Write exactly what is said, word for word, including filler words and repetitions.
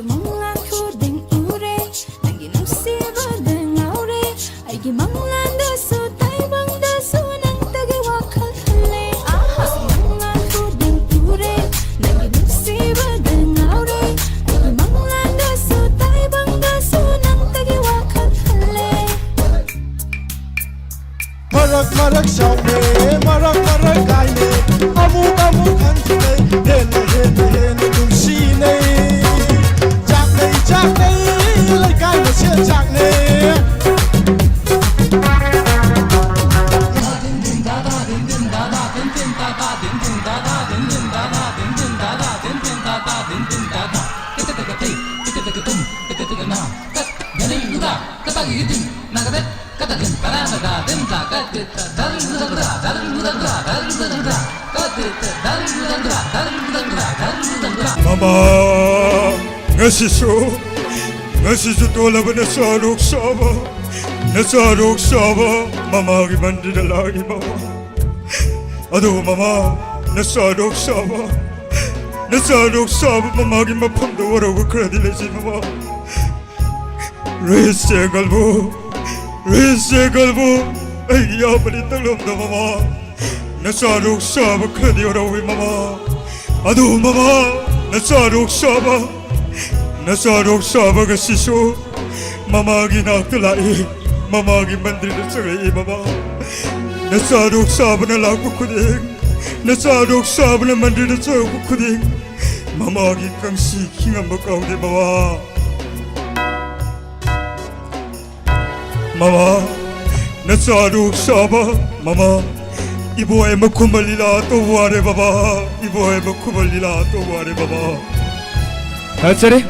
ꯃꯪꯂꯥꯟ ꯈꯨꯗꯤꯡ ꯎꯔꯦ, ꯅꯪꯒꯤ ꯅꯨꯡꯁꯤꯕꯗ ꯉꯥꯎꯔꯦ꯫ ꯑꯩꯒꯤ ꯃꯪꯂꯥꯟꯗꯁꯨ ꯇꯥꯏꯕꯪꯗꯁꯨ ꯅꯪꯇꯒꯤ ꯋꯥꯈꯜ ꯈꯜꯂꯦ꯫ ꯑꯍꯥ! ꯃꯪꯂꯥꯟ ꯈꯨꯗꯤꯡ ꯎꯔꯦ, ꯅꯪꯒꯤ ꯅꯨꯡꯁꯤꯕꯗ ꯉꯥꯎꯔꯦ꯫ ꯑꯩꯒꯤ ꯃꯪꯂꯥꯟꯗꯁꯨ ꯇꯥꯏꯕꯪꯗꯁꯨ ꯅꯪꯇꯒꯤ ꯋꯥꯈꯜ ꯈꯜꯂꯦ꯫ ꯃꯔꯛ ꯃꯔꯛ ꯁꯥꯎꯅꯩ, ꯃꯔꯛ ꯃꯔꯛ ꯀꯥꯏꯅꯩ, ꯑꯃꯨꯛ ꯑꯃꯨꯛ ꯍꯟꯖꯤꯟꯅꯩ, ꯍꯦꯟꯅ ꯍꯦꯟꯅ ꯍꯦꯟꯅ ꯅꯨꯡꯁꯤꯅꯩ꯫ ꯆꯥꯛꯅꯩ, ꯆꯥꯛꯅꯩ, ꯂꯩꯀꯥꯏ ꯃꯁꯦꯟ ꯆꯥꯛꯅꯩ꯫ ꯃꯃꯥ, ꯉꯁꯤꯁꯨ, ꯉꯁꯤꯁꯨ ꯇꯣꯜꯂꯕ ꯅꯆꯥ ꯔꯣꯛꯁꯥꯕ, ꯅꯆꯥ ꯔꯣꯛꯁꯥꯕ ꯃꯃꯥꯒꯤ ꯃꯟꯗꯤꯔꯗ ꯂꯥꯛꯏ ꯃꯃꯥ꯫ ꯑꯗꯨꯕꯨ ꯃꯃꯥ, ꯅꯆꯥ ꯔꯣꯛꯁꯥꯕ, ꯅꯆꯥ ꯔꯣꯛꯁꯥꯕ ꯃꯃꯥꯒꯤ ꯃꯐꯝꯗ ꯋꯥꯔꯧꯕ ꯈꯔꯗꯤ ꯂꯩꯖꯩ ꯃꯃꯥ꯫ ꯔꯤꯁ ꯆꯦꯡꯒꯜꯕꯨ, ꯔꯤꯁ ꯆꯦꯡꯒꯜꯕꯨ ꯑꯩꯒꯤ ꯏꯌꯥꯝꯕꯅꯤ ꯇꯛꯂꯝꯗ ꯃꯃꯥ꯫ ꯅꯆꯥ ꯔꯣꯛꯁꯥꯕ ꯈꯔꯗꯤ ꯋꯥꯔꯧꯏ ꯃꯃꯥ꯫ ꯑꯗꯨ ꯃꯃꯥ, ꯅꯆꯥ ꯔꯣꯛꯁꯥꯕ, ꯅꯆꯥ ꯔꯣꯛꯁꯥꯕ ꯉꯁꯤꯁꯨ ꯃꯃꯥꯒꯤ ꯅꯥꯛꯇ ꯂꯥꯛꯏ, ꯃꯃꯥꯒꯤ ꯃꯟꯗꯤꯔꯗ ꯆꯪꯂꯛꯏ ꯃꯃꯥ꯫ ꯅꯆꯥ ꯔꯣꯛꯁꯥꯕꯅ ꯂꯥꯛꯄ ꯈꯨꯗꯤꯡ, ꯅꯆꯥ ꯔꯣꯛꯁꯥꯕꯅ ꯃꯟꯗꯤꯔꯗ ꯆꯪꯂꯛꯄ ꯈꯨꯗꯤꯡ ꯃꯃꯥꯒꯤ ꯀꯪꯁꯤ ꯈꯤꯡꯉꯝꯕ ꯀꯥꯎꯗꯦ ꯃꯃꯥ꯫ ꯃꯃꯥ, ꯅꯆꯥ ꯔꯣꯛꯁꯥꯕ, ꯃꯃꯥ, ꯏꯕꯣꯏ ꯃꯈꯨꯝꯕ ꯂꯤꯂꯥ ꯇꯧꯕ ꯋꯥꯔꯦ ꯕꯕꯥ, ꯏꯕꯣꯏ ꯃꯈꯨꯝꯕ ꯂꯤꯂꯥ ꯇꯧꯕ ꯋꯥꯔꯦ ꯕꯕꯥ꯫ ꯐꯖꯔꯦ,